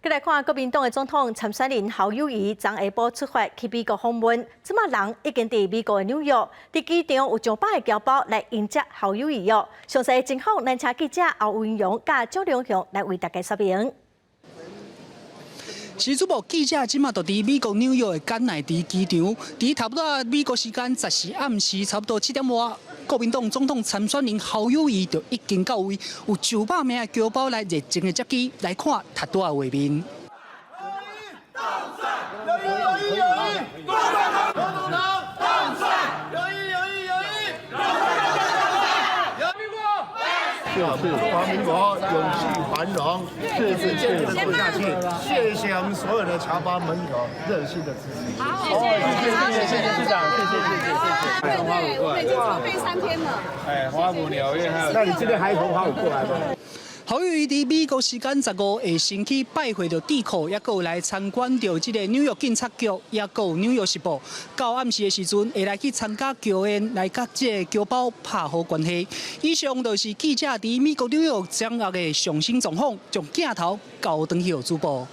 來看國民黨的總統參選人侯友宜，昨下晡出發去美國訪問，這馬人已經佇美國的紐約，佇機場有上百个僑胞來迎接侯友宜哦。詳細情況，咱請記者歐文勇佮張良雄來為大家說明。是主播記者這馬就佇美國紐約的甘迺迪機場，佇差不多美國時間10時暗時差不多7點外，國民黨總統參選人侯友宜就已經到位，有上百名的僑胞來熱情的接機，來看頭拄仔畫面。友宜友宜友宜，總統當選，友宜友宜友宜，就是中華民國永續繁榮，是是堅持走下去。謝謝我們所有的僑胞朋友熱心的支持。好，謝謝謝謝謝謝市長，謝謝謝謝謝謝。對對，我們已經籌備3天了。哎，花舞紐約還有。那你今天還從花舞過來嗎？侯友宜佇美國時間15會先去拜會著智庫，抑閣有來參觀著這個紐約警察局，抑閣有紐約時報。到暗時的時陣，會來去參加僑宴，來佮這个僑胞拍好關係。以上就是記者佇美國紐約掌握的上新狀況，將鏡頭交轉去予主播。